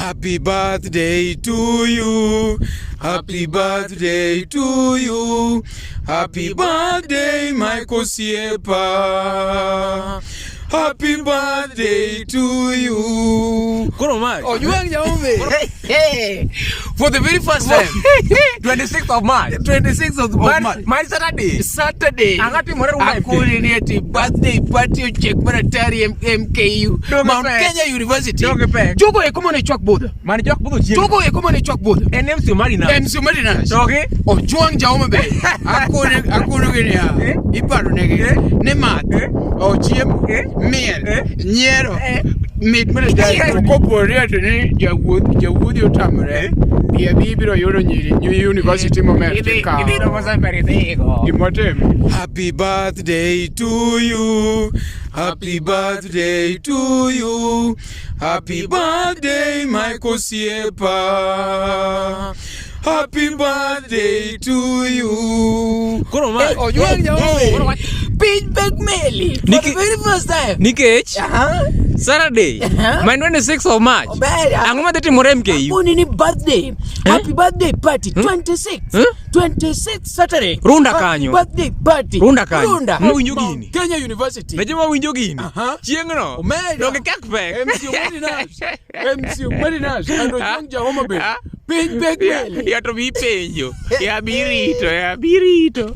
Happy birthday to you. Happy birthday to you. Happy birthday, Michael Siepa. Happy birthday to you. Koro ma. Ojwang Jaume. For the very first time. 26th of March. 26th of March. Man Saturday. Saturday. Ang'o timore Runda Akoni ni ati birthday party ochiek maratari MKU. Donge Mount pek. Kenya University. Donge pek. Jogo eko mane chwak budho. Man jok budho chieng. Jogo eko mane chwak budho. En MC Omari na. MC Omari Nash. Togi. Ojwang Jaume be. Akoni akono gi niya. Eh? Iparo negi. Eh? Ni math. Eh? Ochiemo. Eh? Miel. Eh? Nyiero. Eh? Mit maratari. To kopore ati ni jawuoth jawuodhi otamore. Bi abi ibiro yudo nyiri New University momer tikawo. Idhi romo Zamber idhigo. Gimotimo. Happy birthday to you. Happy birthday to you. Happy birthday, Michael Siepa. Happy birthday to you. Koro ma. Ojwang Koro ma- Piny pek meli. For Niki- the very first time. Nikech Aha. Saturday, Uh-huh. ma en 26th of March. Ober. Ang'o madhi timore MKU? Akoni ni birthday. Happy birthday party 26. Eh? 26 Saturday. Runda Happy kanyo. Birthday party. Runda kanyo. Runda. Mawinjo Mount gini. Kenya University. Ne joma winjo gini. Aha. Chieng'no. Omera. Donge kak pek. MC Omari Nash. MC Omari Nash and Ojwang ja Homa Bay. Ah. Piny pek meli. Ya to bi penjo. Ya birito, ya birito.